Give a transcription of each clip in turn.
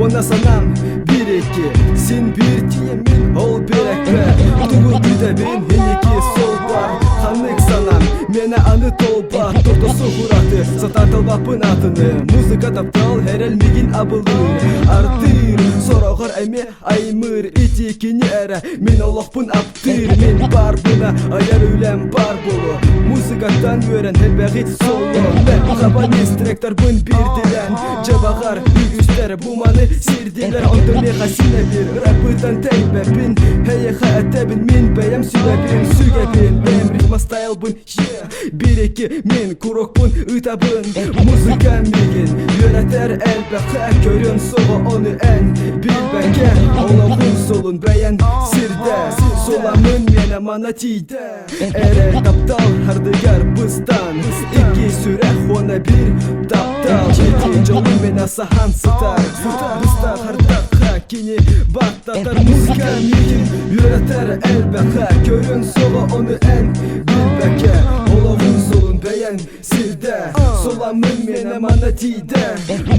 Уонна санаам биир икки Син биир тиийэммин ол биэрэкпэ Тугу күүтэбин инники суолбар Ханнык санаам миэнэ аны толбат Тортосу ураты сатаан талбаппын атыны Музыка таптал эрэл мигин абылыыр Артыыр сороҕор эмиэ аймыыр Ити кини эрэ мин олохпун аптыыр Мин баарбына айар үлэм баар буолуо Музыкаттан үөрэн элбэҕи соло Хабан тректарбын биирдилэн Дьэ баҕар үгүстэр бу маны сирдилэр Онтон миэхэ синэбир рэппытан тэйбэппин Эйиэхэ этэбин мин бэйэм сүбэбин Сүгэбин бэйэм ритма стайлбын yeah Биир икки мин курокпун ыытабын Музыка миигин үөрэтэр элбэххэ Көрүөн суоҕа ону эн билбэккэ Олоҕун суолун бэйэн сирдэ Суламын миэнэ мана тиийдэ Эрэл таптал ардыгар быстан Икки сүрэх уонна биир таптал Ити дьолу миэнэ саһан сытар Быстах ардахха кини баттатар Музыка миигин үөрэтэр элбэххэ Көрүөн суоҕа ону эн билбэккэ Олоҕун суолун бэйэн сирдэ Суламмын миэнэ манна тиийдэ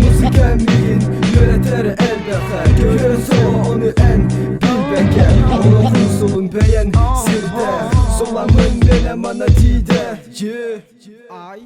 Музыка миигин үөрэтэр элбэххэ Көрүөн суоҕа ону эн билбэккэ Олоҕун суолун бэйэн сирдэ Суламмын миэнэ манна тиийдэ Yeah I.